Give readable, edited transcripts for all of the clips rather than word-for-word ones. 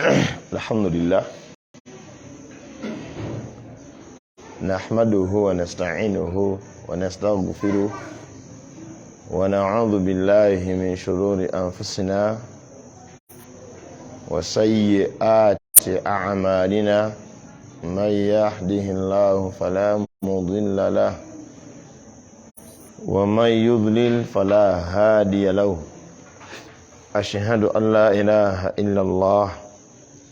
الحمد لله نحمده ونستعينه ونستغفره ونعوذ بالله من شرور أنفسنا وسيئات أعمالنا، من يهده الله فلا مضل له ومن يضلل فلا هادي له. أشهد أن لا إله إلا الله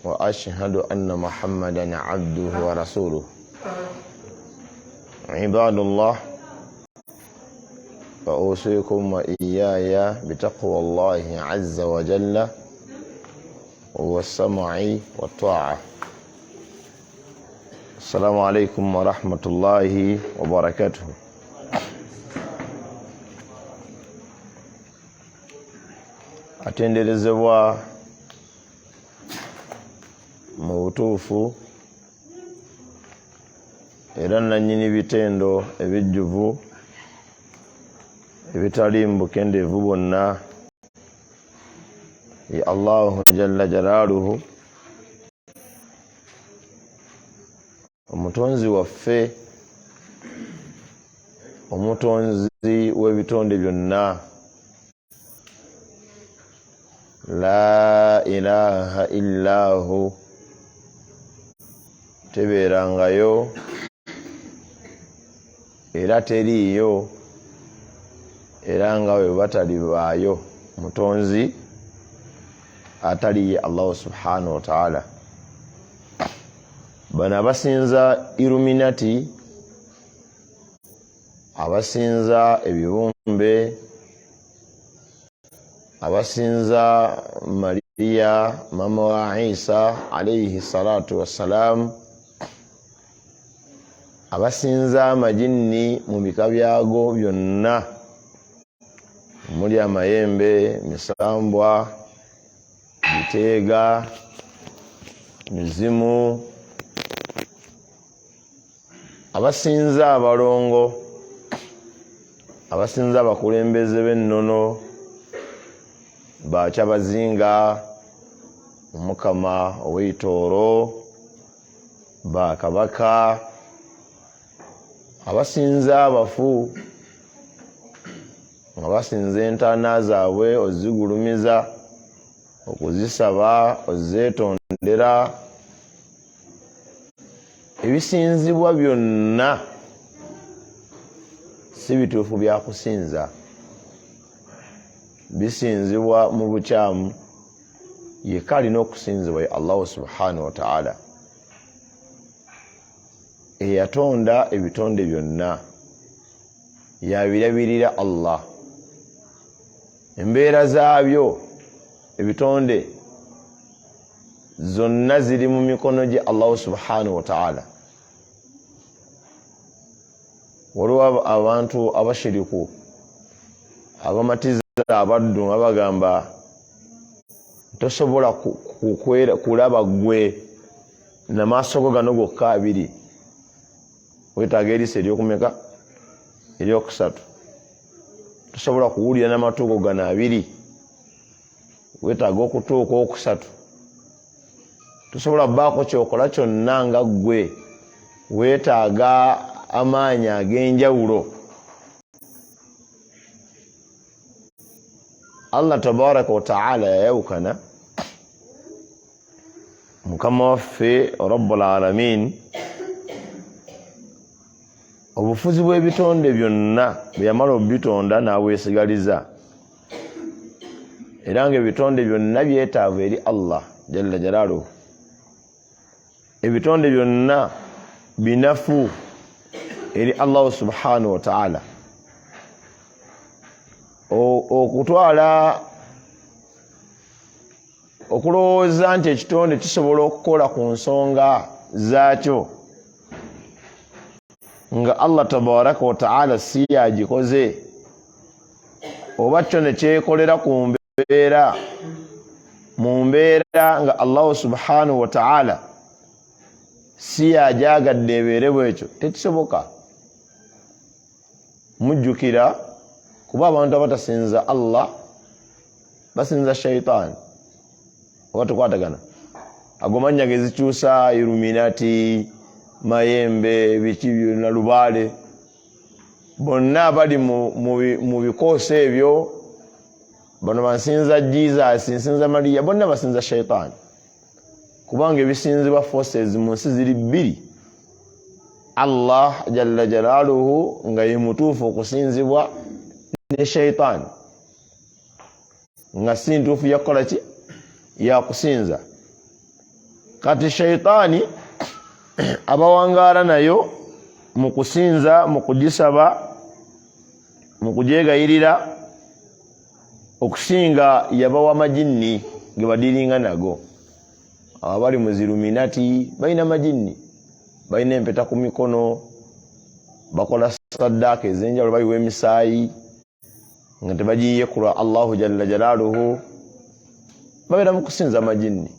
وأشهد أن محمدا عبده ورسوله. عباد الله، فأوصيكم وإياي بتقوى الله عز وجل والسمع والطاعة. السلام عليكم ورحمة الله وبركاته. Atenderezebwa mu butuufu era nannyini bitendo ebijjuvu ebitali mu bukendeevu bwonna ye Allahu jalla jalaaluhu, omutonzi waffe, omutonzi w'ebitonde byonna. La ilaha illahu, tebeerangayo era teriiyo era nga bwe batalibaayo mutonzi atali ye Allahu subhanahu wa ta'ala. Bano abasinza Illuminati, abasinza ebibumbe, abasinza Mariya mama wa Isa alaihi salatu wassalam, abasinza amajinni mu bika byago byonna omuli amayembe, misambwa, biteega, mizimu, abasinza abalongo, abasinza abakulembeze b'ennono bakyabazinga, omukama ow'eitooro, bakabaka, abasinza abafu nga basinza entaana zaabwe ozigulumiza, okuzisaba, ozeetondera. Ebisinzibwa byonna si bituufu bya kusinza, bisinzibwa mu bukyamu. Yekka alina okusinzibwa ye Allahu subhanahu wataala, eyatonda ebitonde byonna, yabirabirira. Allah embeera zaabyo ebitonde zonna ziri mu mikono gye Allahu subhanahu wataala. Waliwo abantu abashiriku abamatiza abaddu nga bagamba, tosobola kulaba ggwe namaaso go gano gokka abiri, wetaaga eriiso eryokumeka, eryokusatu. Tosobola kuwulira namatu go gano abiri, wetaaga okutuuka okusatu. Tosobola baako kyokola kyonna nga ggwe, weetaaga amaanyi ag'enjawulo. Allah tabaraka wataala yayawukana, mukama waffe rabbul alamin. Obufuzi bw'ebitonde byonna bwe yamala obubitonda n'abwesigaliza, era nga ebitonde byonna byetaavu eri Allah jalla jalaaluhu. Ebitonde byonna binafu eri Allahu subhanahu wataala. Okutwala okulowooza nti ekitonde kisobola okukola ku nsonga zaakyo nga Allah tabaraka wataala si yagikoze, oba kyo ne kyekolera ku mbeera mu mbeera nga Allahu subhanahu wataala si yagyagadde ebeere bwekyo, tekisoboka. Mujjukira kuba abantu abatasinza Allah basinza shaitaani, oba tukwatagana? Ago mannya gezikyusa, Iluminati, mayembe, biki byonna, lubaale, bonna abali mu bikoosi ebyo, bano bansinza Jesus, nsinza Mariya, bonna basinza shaitaani, kubanga ebisinzibwa forces mu nsi ziri bbiri: Allah jalla jalaaluhu nga ye mutuufu okusinzibwa, ne shaitaani nga si ntuufu yakukola ki, yakusinza. Kati shaitaani abawangaala nayo mu kusinza, mu kugisaba, mu kugyegayirira, okusinga yabawa majinni ge badiringa nago. Abali mu ziluminati balina majinni, balina empeta ku mikono, bakola saddaaka ez'enjawulo, bayiwa emisaayi nga tebagiyiye ku lwa Allahu jalla jalaaluhu, babeera mu kusinza majinni.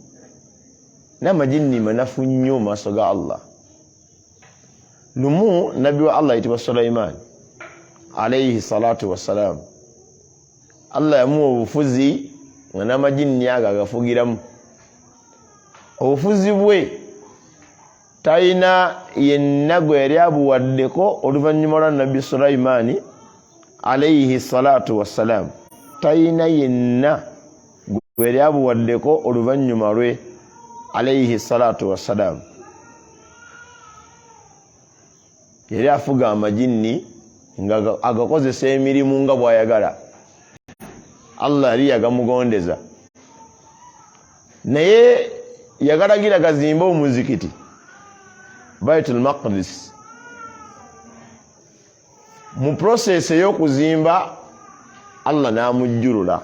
Naye amajinni manafu nnyo mu maaso ga Allah. Lumu nabbi wa Allah ayitibwa Sulaiman alaihi salatu wassalam, Allah yamuwa obufuzi nga n'amajinni ago agafugiramu. Obufuzi bwe talina yenna gwe yali abuwaddeko oluvannyuma lwa nabbi Sulaimaani alaihi salatu wassalam, talina yenna gwe yali abuwaddeko oluvannyuma lwe alaihi salatu wassalam. Yali afuga amajinni nga agakozesa emirimu nga bw'ayagala. Allah yali yagamugondeza, naye yagalagira gazimbe omuzikiti Baitul Maqdis. Mu process ey'okuzimba, Allah n'amujjulula,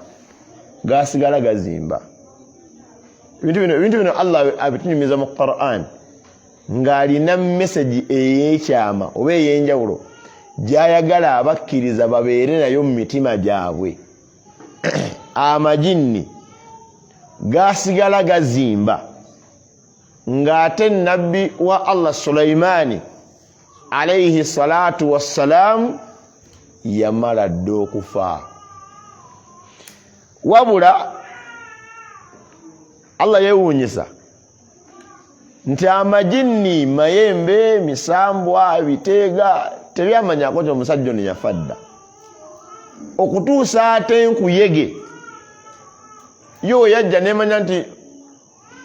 gasigala gazimba. Ebintu bino Allah abitunyumiza mu Quran ng'alina mesagi ey'ekyama oba ey'enjawulo gy'ayagala abakkiriza babeere nayo mu mitima gyabwe. Amajinni gasigala gazimba ng'ate nabbi wa Allah Sulaimaani alaihi salatu wassalaamu yamala dda okufa. Wabula Allah yewuunyisa nti amajinni, mayembe, misambwa, biteega, tebyamanyako nti omusajja ono yafa dda, okutuusa ate enkuyege yo yajja nemanya nti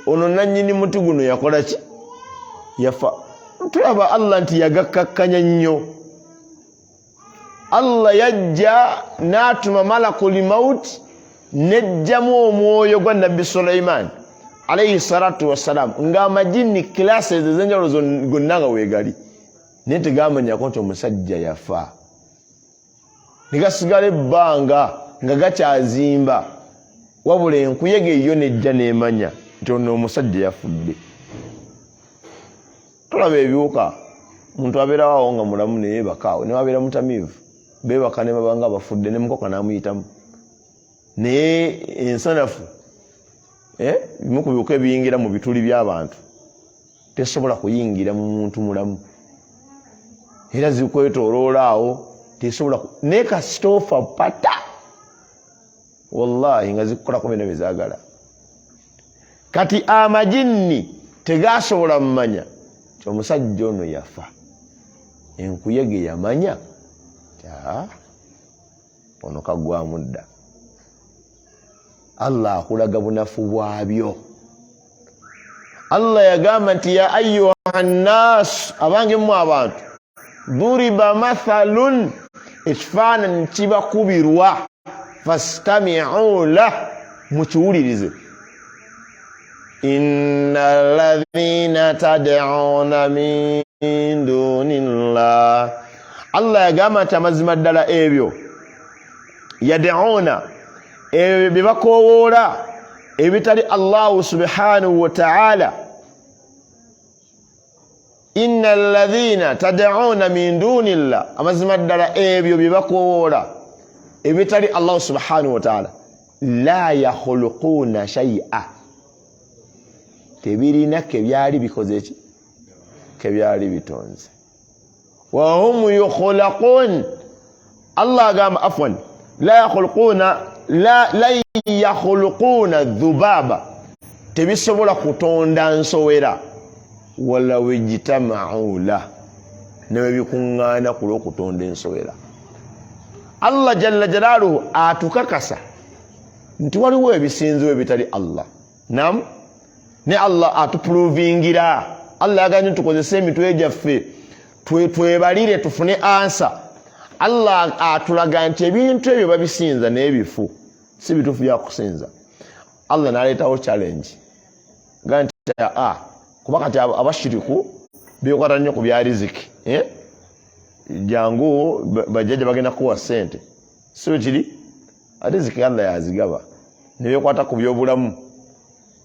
ono nanyini muti guno yakola ki, yafa. Tulaba Allah nti yagakkakkanya nnyo. Allah yajja n'atuma malakul mauti nejjamu omwoyo gwa nabbi Sulaiman alaihi salatu wassalam, ng'amajinni classes ez'enjawulo gonna nga weegali, naye tegamanyako nti omusajja yafa. Ne gasigala ebbanga nga gakyazimba, wabula enkuyege yo nejja nemanya nti ono omusajja yafudde. Tulaba ebiwuka, muntu abeerawo awo nga mulamu neyebakaawo, newabeera mutamiivu, bebaka ne babanga bafudde, ne mukoka n'amuyitamu. Naye ensanafu, bimu ku biwuka ebiyingira mu bituli by'abantu, tesobola kuyingira mu muntu mulamu, era zikwetoloola awo, tesobola, naye kasita ofa pata, wallahi nga zikukolako byonna byezagala. Kati amajinni tegasobola mumanya nti omusajja ono yafa. Enkuyege yamanya nti ono kagwamu dda. Allah akulaga bunafu bwabyo. Allah yagamba nti ya ayuha nnas, abange mmwe abantu, duriba mathalun, ekifaananyi kibakubirwa, fastamiu lah, mukiwulirize, inna alladhina tad'una min dunillah. Allah yagamba nti amazima ddala ebyo yad'una, ebyo bye bakoowoola ebitali Allahu subhanahu wa ta'ala, inna alladhina tad'una min dunillah, amazima ddala ebyo bye bakoowoola ebitali Allahu subhanahu wa ta'ala, la yakhuluquna shay'a, tebirina kebyali bikoze ki, kebyali bitonze, wahum yukhlaqun. Allah agamba, afwan, la yakhluquna, la yakhluquna dhubaba. Tebisobola kutonda nsowera, walaw ijtamau la, newebikuŋŋaana ku lw'okutonda ensowera. Allah jalla jalaaluhu atukakasa nti waliwo ebisinziwo ebitali Allah. Nam ne Allah atupuluvingira. Allah yaganye tukozese emitwe gyaffe, twebalire tufune ansa. Allah atulaga nti ebintu ebyo babisinza n'ebifu si bituufu byakusinza. Allah naleetawo challenge ga nti a kuba kati abashiriku bekwata nnyo ku bya riziki, eh? Jangu bajjajja bagenda kuwa ssente, si bwe kiri? Riziki Allah yazigaba. Nebekwata ku byobulamu,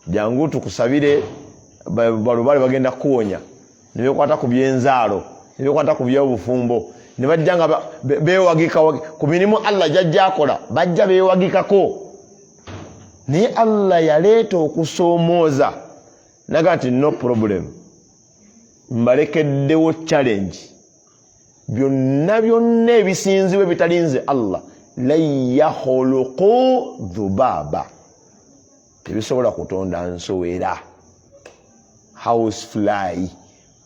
jangu tukusabire, balubale bagenda kukuwonya. Nebekwata ku byenzaalo, nebekwata ku byobufumbo, ne bajja nga bewagika ku mirimu Allah gyajja akola, bajja bewagikako. Naye Allah yaleeta okusoomooza naga nti no problem, mbalekeddewo challenge, byonna byonna ebisinzibwa ebitalinze Allah, lan yakhuluqu dhubaaba, tebisobola kutonda nsowera, house fly,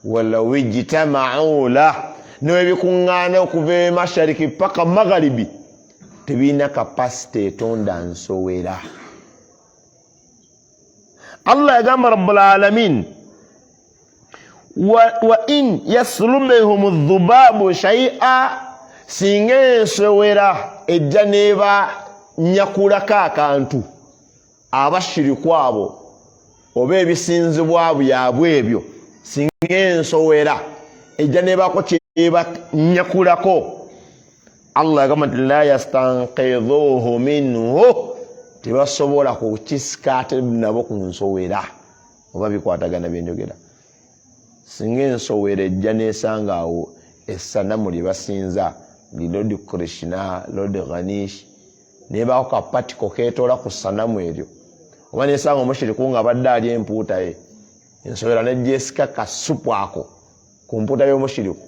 walaw ijtamau la, newebikuŋŋaana okuva emashariki paka magharibi, tebirina kapasite etonda nsowera. Allah yagamba rabbul alamin, wa in yaslubhum dhubabu shay'a, singa ensowera ejja neba nyakulako akantu, abashiriku abo oba ebisinzibwa byabwe ebyo, singa ensowera ejja nebako kyeba nyakulako, Allah yagamba nti la yastankidhuhu minhu, tebasobola kukisika ate nabo ku nsowera. Oba bikwatagana byenjogera? Singa ensowera ejja nesanga awo esanamu lye basinza li Lord Krishna, Lord Ganish, nebaako kapatiko ketoola ku sanamu eryo, oba nesanga omushiriku nga abadde ali empuuta ye, ensowera nejjesika kasupu ako ku mpuuta y'omushiriku,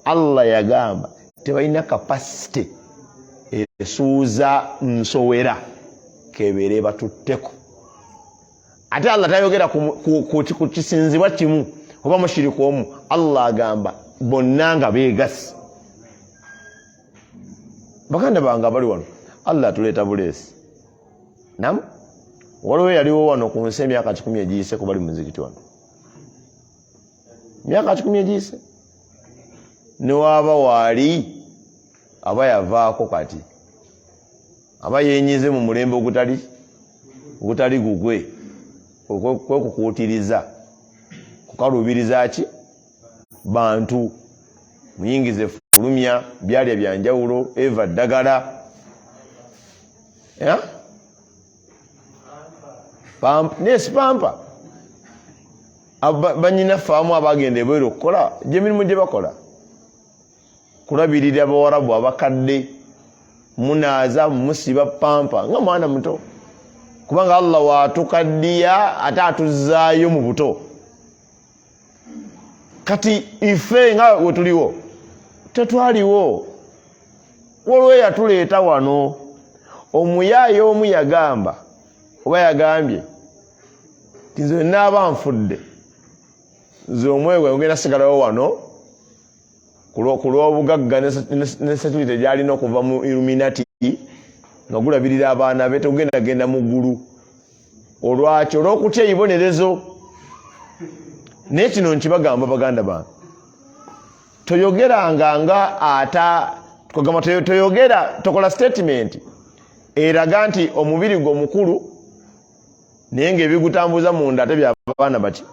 Allah yagamba tebalina kapasite esuuza nsowera kebeere batutteko. Ate Allah tayogera ku kisinzibwa kimu oba mushiriku omu, Allah agamba bonna nga beegasi. Baganda bange abali wano, Allah atuleeta buleesi. Nam waliwo yaliwo wano ku nsi emyaka 100 egiyise, kubali muzikiti wano myaka 100 egiyise, newaaba waali aba yavaako, kati aba yenyize mu mulembe ogutali gugwe, kwekukuutiriza kukaluubiriza ki bantu muyingize fulumya byalya byanjawulo eva ddagala nesipampa. Banyinaffe abamu abagenda ebweru okukola gyemirimu gye bakola kulabirira abawarabu abakadde, munaaza musiba pampa nga mwana muto, kubanga Allah watukaddiya ate atuzaayo mu buto. Kati ife nga wetuliwo tetwaliwo, waliwo eyatuleeta wano. Omuyaaye omu yagamba oba yagambye nti nze naaba nfudde, nze omwoyo gwange gugenda sigalawo wano ku lw'obugagga ne security gyalina okuva mu Illuminati nga gulabirira abaana be, tegugenda genda mu ggulu. Olwaki? Olw'okutya ebibonerezo. Naye kino nkibagamba baganda bange, toyogeranga nga ata kugamba, toyogera, tokola statement eraga nti omubiri gwo mukulu naye ngaebigutambuza munda ate byabaana bati.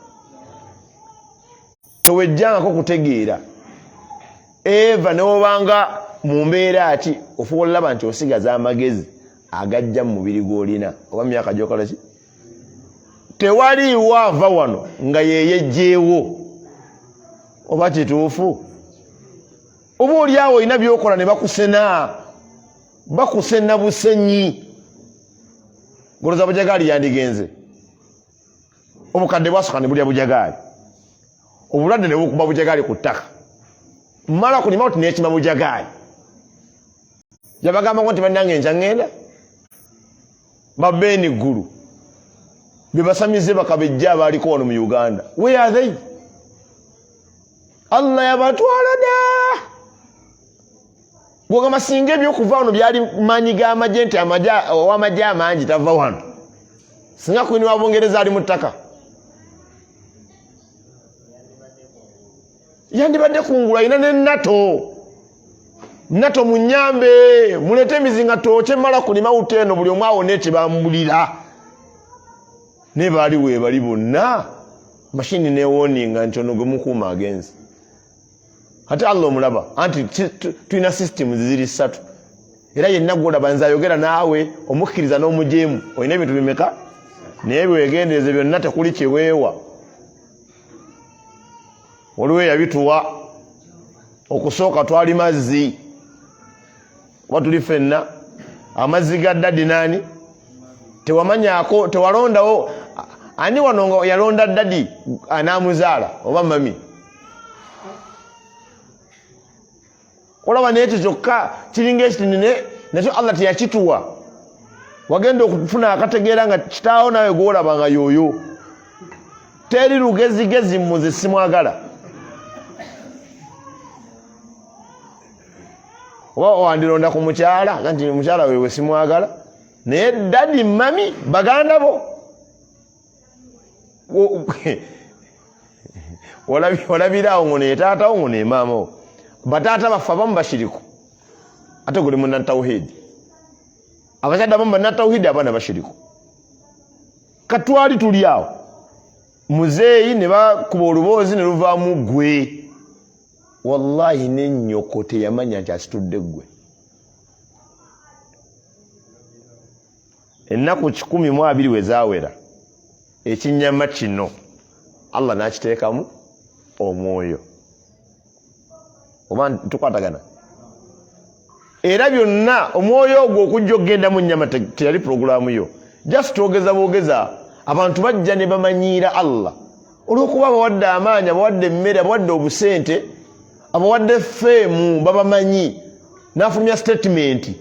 Towejjangako kutegeera eva newobanga mu mbeera ki, ofuba olaba nti osigaza amagezi agajja mu mubiri gw'olina oba myaka gyokola ki. Tewaliiwo ava wano nga yeyejjeewo. Oba kituufu? Oba oliawo olina byokola ne bakusena, bakusena busenyi, goloza bujagaali yandigenze. Obukadde bwasuka ne bulya bujagaali, obulwadde ne bukuba bujagaali ku ttaka, mala kulima oti nekima bujagaali. Yabagambako nti bannange nja ŋŋenda babeeni ggulu. Bebasamize bakabejja abaaliko wano mu Uganda, where are they? Allah yabatwala da. Gwogamba singa ebyokuva wano byali maanyi g'amagye nti ow'amagye amangi tava wano, singa kwini wa Bungereza ali mu ttaka yandibadde kungulu alina ne nato nato munyambe muleete emizinga tooke mala kulima wuta eno buli omu awone ekibambulira. Naye baali weebali bonna mashini newoninga nti ono gwe mukuuma agenze. Ate Allah omulaba anti tulina systems ziri ssatu, era yenna gwolaba nze ayogera naawe omukkiriza n'omujeemu olina ebintu bimeka, naye bwegendereze byonna tekuli kyeweewa. Waliwo eyabituwa okusooka, twali mazzi kuba tuli ffenna amazzi ga daddy naani tewamanyako, tewalondawo ani wano nga yalonda daddy anaamuzaala oba mummy. Olaba nekyo kyokka kiringa ekitinine nakyo Allah teyakituwa. Wagenda okufuna akategeera nga kitaawo nawe gwolaba nga yoyo. Teri lugezigezi muze simwagala. Oba wandironda ku mukyala nti mukyala wewe simwagala, naye daddy mummy baganda bo olabiraawo ngo netaatawo ngo nemaamawo. Bataata baffe abamu bashiriku, ate guli munatauhidi. Abazadde abamu banatauhidi, abaana bashiriku. Katwali tuli awo muzeeyi ne bakuba oluboozi ne luvaamu gwe. Wallahi nennyoko teyamanya nti asitudde ggwe. Ennaku 120 we zaawera, ekinyama kino Allah n'akiteekamu omwoyo. Oba tukwatagana? Era byonna omwoyo ogwo okujja okugenda mu nnyama teyali purogulaamu yo, just twogeza bwogeza. Abantu bajja ne bamanyiira Allah olw'okuba abawadde amaanyi, abawadde emmere, abawadde obusente, abawadde fame, babamanyi. N'afulumya statement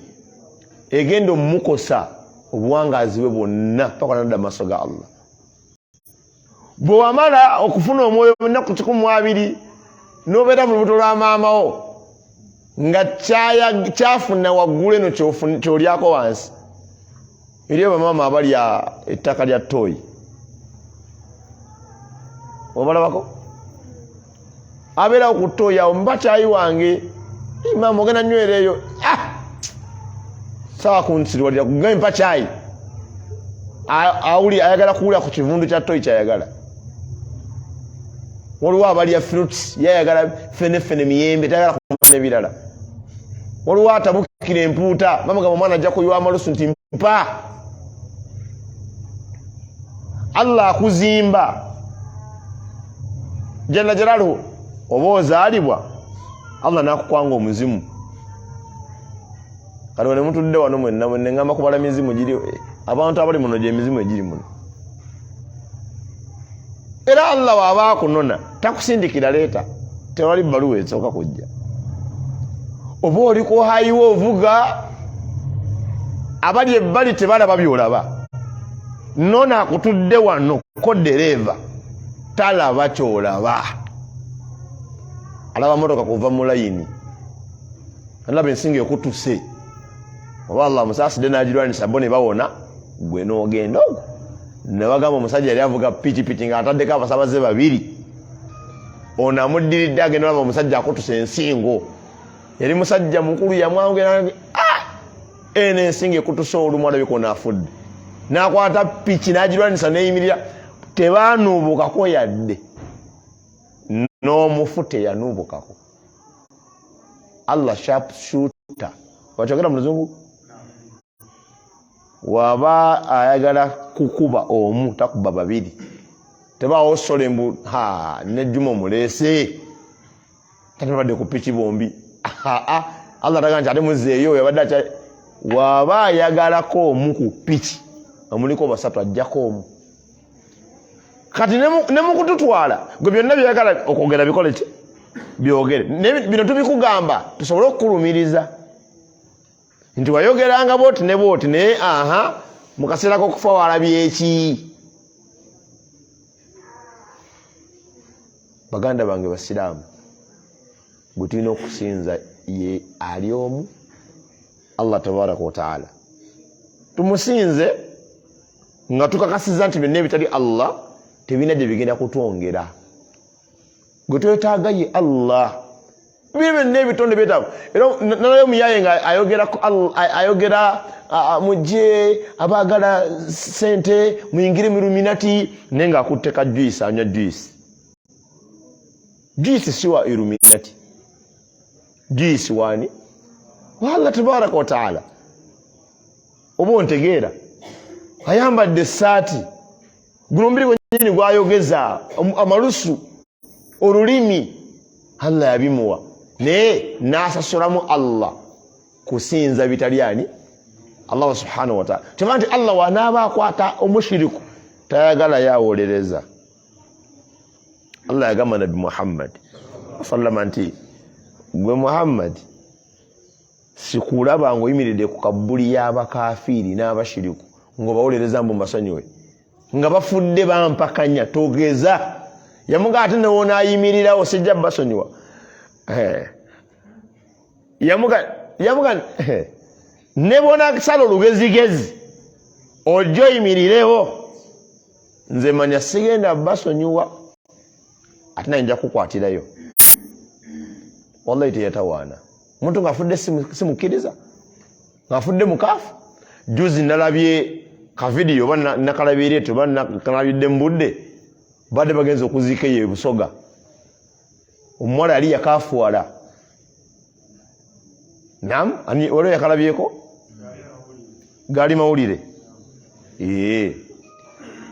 egenda omumukosa obuwangaazi bwe bwonna paka nadda maaso ga Allah. Bwe wamala okufuna omwoyo munaku 120 n'obeera mu lubuto lwa maamawo nga kyafuna waggulu eno kyolyako wansi. Eriyo bamaama abalya ettaka lya toyi, obalabako abeerawo ku toyi awo, mba kyayi wange maama ogenda nywera eyo, ah! Sawa kunsiriwalira kugambe mpa kyayi. Awuli ayagala kuwulira ku kivundu kya toyi kyayagala. Waliwo abalya fruits, yayagala fene fene miyembe, tayagala kumanya birala. Waliwo atabukira empuuta, bamugamba omwana ajja kuyiwa amalusu nti mpa. Allah akuzimba jalla jalaluhu, oba ozaalibwa Allah nakukwanga omuzimu. Kati wano mutudde wano mwenna mwenna ngamba kubala mizimu giri, abantu abali muno gyemizimu egiri muno. Era Allah waaba akunona takusindikira leeta, tewali bbaluwa esooka kujja. Oba oli ku hayiwa ovuga, abali ebbali tebalaba byolaba. Nona akutudde wano ko dereeva talaba kyolaba, alaba motoka kuva mu layini, alaba ensinga ekutuse. Oba Allah musaasidde n'agirwanisa bo ne bawona, gwe n'ogenda ogwo. Ne bagamba omusajja yali avuga pikipiki ng'ataddeko abasabaze babiri, ono amuddiridde agenda olaba omusajja akutuse ensingo. Yali musajja mukulu yamwangera, ah! Eno ensingo ekutuse olumu alabika ono afudde. N'akwata piki n'agirwanisa n'eyimirira, tebanuubukako yadde n'omufu teyanuubukako. Allah sharp shooter, wakyogera mu luzungu, waba ayagala kukuba omu takuba babiri, tebaawo sole mbu ha nejjuma omuleese tatubadde ku piki bombi. Allah taga nti ate muzeeyo yabadde akya. Waba ayagalako omu ku piki omuliko basatu ajjako omu. Kati ne mukututwala gwe byonna byeyagala okwogera bikole ki byogere. Bino tubikugamba tusobole okukulumiriza nti wayogeranga bwoti ne bwoti, naye aha mu kaseera k'okufa walabyeki? Baganda bange basiraamu, gwe tulina okusinza ye ali omu, Allah tabaraka wataala. Tumusinze nga tukakasiza nti byonna ebitali Allah tebirina gye bigenda kutwongera. Gwe twetaaga ye Allah. Bino byonna ebitonde byetaaga. Era nalayo omuyaye nga ayogera mujje abaagala sente muyingire mu Illuminati, naye ng'akutte ka juice, anywa juice. Juice si wa Illuminati, juice wani? Wa Allah tabaraka wataala. Oba ontegeera? Ayambadde essaati, guno omubiri gwenyini gwayogeza, amalusu, olulimi, Allah yabimuwa, naye nasasulamu Allah kusinza bitali ani? Allah subhanahu wataala. Teba nti Allah wanaaba akwata omushiriku tayagala yawolereza. Allah yagamba Nabbi Muhammad sallama nti gwe Muhammad, sikulaba ngaoyimiridde ku kabbuli y'abakafiiri n'abashiriku ng'obawolereza mbu mbasonyiwe nga bafudde bampakanya, togeza. Yamuga ate newonaayimirirawo sijja basonyiwa. Yamuga ne bwonasala olugezigezi ojja oyimirirewo, nze manya sigenda basonyiwa, ate naye nja kukwatirayo. Wallahi teyatawaana omuntu ngaafudde simukkiriza, ngaafudde mukaafu. Juzi nalabye kavidiyo oba nakalabye oba nakalabidde mu budde, badde bagenza okuziika eyo ebusoga, omuwala yali yakafuwala. Nam waliwo yakalabyeko gaali mawulire.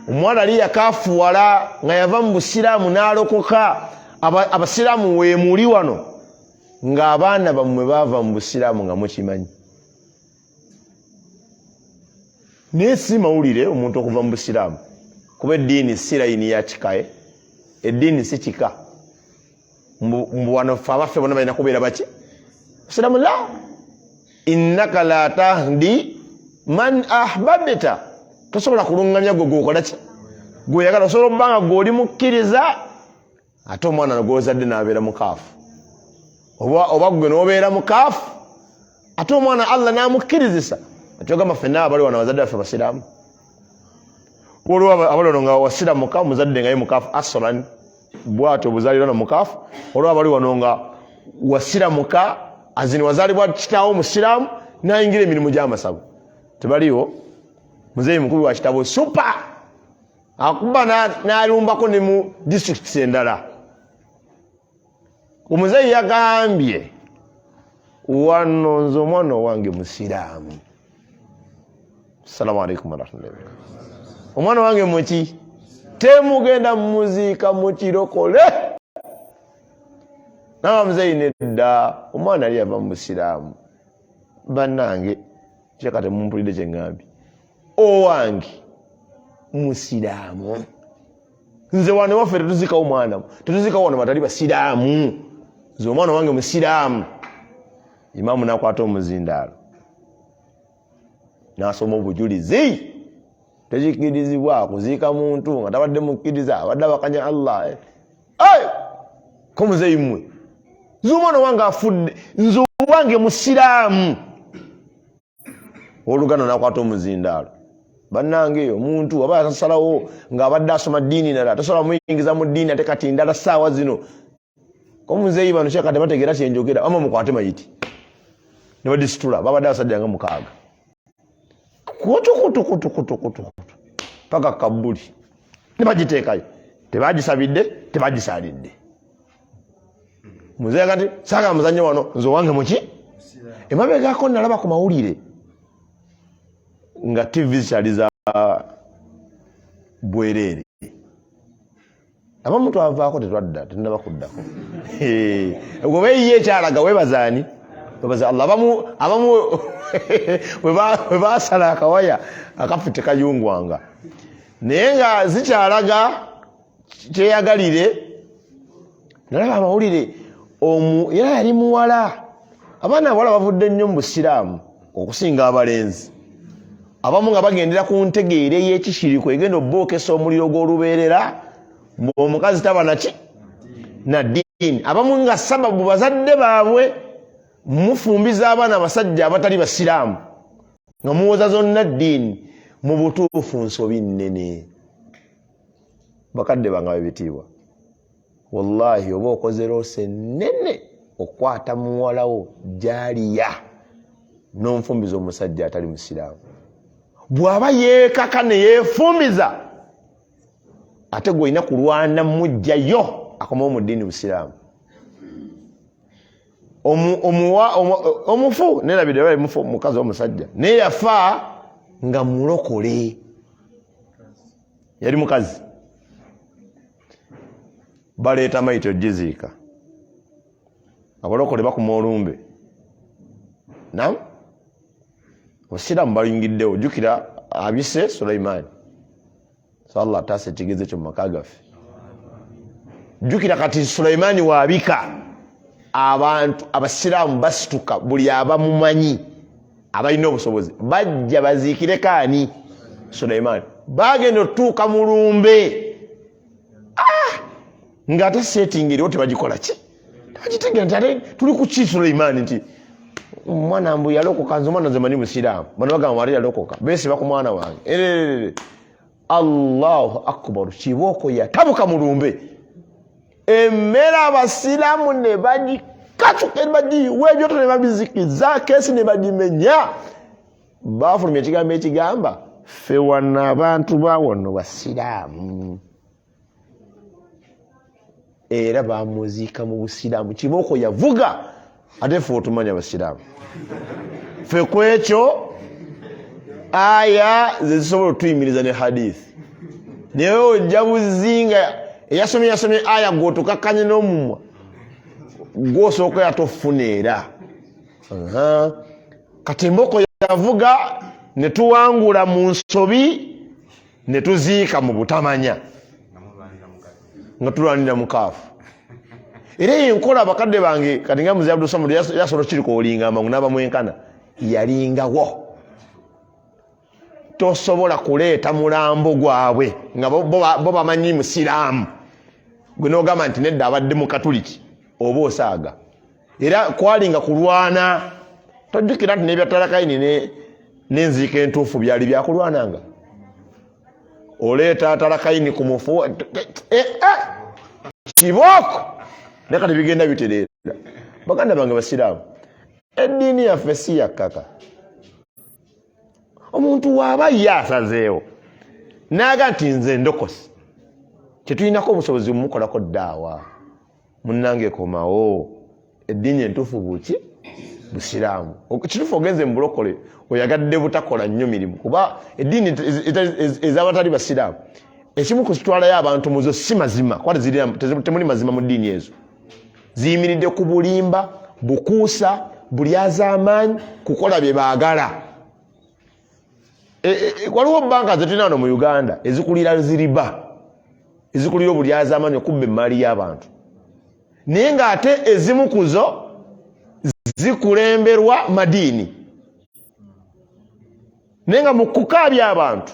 Omuwala yali yakafuwala nga yava mu busiraamu n'alokoka. Abasiraamu weemuli wano ng'abaana bammwe baava mu busiraamu nga mukimanyi, naye si mawulire omuntu okuva mu busiraamu, kuba eddiini si layini ya kikae, eddiini si kika. Mbu wano ffe abaffe bonna balina kubeera baki? Busiraamu. La, innaka la tahdi man ahbabta, tosobola kulungamya gwe gwokola ki gweyagala. Osobola okuba nga gweoli mukkiriza, ate omwana gwozadde n'abeera mukaafu, oba gwe n'obeera mukaafu, ate omwana Allah n'amukkirizisa. Atyogamba ffenna abali wano abazadde baffe basiraamu. Waliwo abali wano nga wasiramuka omuzadde nga ye mukaafu asolan, bwatyo obuzaalirwa mukaafu. Waliwo abali wano nga wasiramuka azini wazaalibwa kitaawo musiraamu nayingira emirimu gy'amasabo. Tebaliwo? Muzeeyi mukubi wa kitabo supa akuba n'alumbako ne mu disitulikiti endala. Omuzeeyi yagambye wano, nze omwana owange musiraamu. Assalamu alaikum warahmatullahi wabarakatuh. Omwana wange muki? Temugenda mumuziika mukirokole. Naba muzeeyi nedda, omwana ali yava mu busiraamu. Bannange, kyeka temumpulidde kyeŋŋambye. Owange musiraamu. Nze wano waffe tetuzikawo mwana, tetuzikawo wano batali basiraamu. Nze omwana wange musiraamu. Imaamu nakwata omuzindaalo nasoma obujulizi, tekikirizibwa kuziika muntu nga tabadde mukkiriza, abadde abakanya Allah. Ko muzeeyi mmwe, nze omwana wange afudde, nze owange musiraamu. Oluganda nakwata omuzindaalo. Bannange, omuntu aba yasalawo ng'abadde asoma ddiini ndala, tasobola muyingiza mu ddiini ate kati ndala ssaawa zino. Omuzeeyi bano kyeka tebategeera kyenjogera, ama mukwate mayiti ne badisitula. Babadde abasajja nga 6, kutukutukutukutukutu paka kabbuli ne bagiteekayo. Tebagisabidde, tebagisaalidde. Muzeeyi kati saagala muzannyo wano, nze owange muki? Emabegako nalaba ku mawulire nga TV zikyali za bwereere, abamu twavaako tetwadda, tetunaba kuddako. Goba eyiye ekyalaga webazaani? Webaza Allah. Abamu we basala akawaya akafu tekayungwanga, naye nga zikyalaga kyeyagalire. Nalaba amawulire, era yali muwala. Abaana abawala bavudde nnyo mu busiraamu okusinga abalenzi abamu, nga bagendera ku ntegeera ey'ekishiriku egenda obookesa omuliro gw'olubeerera, mbu omukazi taba naki. Na ddiini. Abamu nga sababu bazadde baabwe mufumbiza abaana abasajja abatali basiraamu nga muwoza zonna ddiini. Mu butuufu nsobi nnene. Bakadde bange abebitiibwa, wallahi oba okoze loose nnene okwata muwalawo jaliya n'onfumbiza omusajja atali musiraamu. Bw'aba yeekaka ne yeefumbiza, ate gwe olina kulwana mujjayo akomawo mu ddiini busiraamu. Omufu nerabidde bali mufu mukazi omusajja, naye yafa nga mulokole, yali mukazi. Baleeta mayiti ogiziika, abalokole bakuma olumbe nam obusiraamu balingiddewo. Jjukira abise Sulaimaani, so Allah ataasa ekigezo ekyo mu maka gaffe. Jjukira kati Sulaimaani waabika, abantu abasiraamu basituka, buli abamumanyi abalina obusobozi bajja baziikire kaani Sulaimaani. Bagenda otutuuka mu lumbe, ng'ate setting eriwo tebagikola ki, tebagitegera nti ate tuli ku ki Sulaimaani, nti omwana mbu yalokoka. Nze omwana nze manyi musiraamu, bano bagamba ate yalokoka, besiba ku mwana wange. Ererere, Allahu akbar! Kibooko yatabuka mu lumbe, emmere abasiraamu ne bagikatuka, ne bagiyiwa ebyoto, ne babizikiza, keesi ne bagimenya. Bafulumya ekigambo ekigamba, ffe wano abantu ba wano basiraamu, era bamuziika mu busiraamu. Kibooko yavuga, ate ffe otumanya abasiraamu, ffe ku ekyo aya zezisobola otuyimiriza ne hadithi, naye ojja buzinga eyasomye yasomye aya gwotukakkanye n'omumwa gwosooka yatofuna era. Kati emboko yavuga ne tuwangula mu nsobi ne tuziika mu butamanya nga tulwanira mukaafu. Era eyo enkola, abakadde bange, kati nga Muzeyi Abdulsamad yasobola okirika olinga amangu n'abamwenkana, yalingawo. Tosobola kuleeta mulambo gwabwe nga bo bamanyi musiraamu, gwe n'ogamba nti nedda abadde mukatuliki, oba osaaga. Era kwalinga kulwana. Tojjukira nti n'ebyatalakayini n'enziika entuufu byali byakulwananga, oleeta talakayini ku mufu, kibooko. Naye kati bigenda bitereera. Baganda bange basiraamu, eddiini yaffe si yakkaka. Omuntu waaba ye asazeewo naaga nti nze ndokosi, tetulinako obusobozi bumukolako ddaawa. Munnange, komawo, eddiini entuufu buki? Busiraamu. Kituufu ogenze mu bulokole, oyagadde butakola nnyo mirimu, kuba eddiini ez'abatali basiraamu ekimu kuzitwalayo abantu muzo si mazima, kuba temuli mazima mu ddiini ezo. Ziyimiridde ku bulimba, bukuusa, bulyazaamaanyi, kukola bye baagala. Waliwo banka zetulina wano mu Uganda ezikulira ziriba, ezikulira obulyazaamaanyi, okubba emmaali y'abantu, naye ng'ate ezimu ku zo zikulemberwa madiini, naye nga mu kukaabya abantu.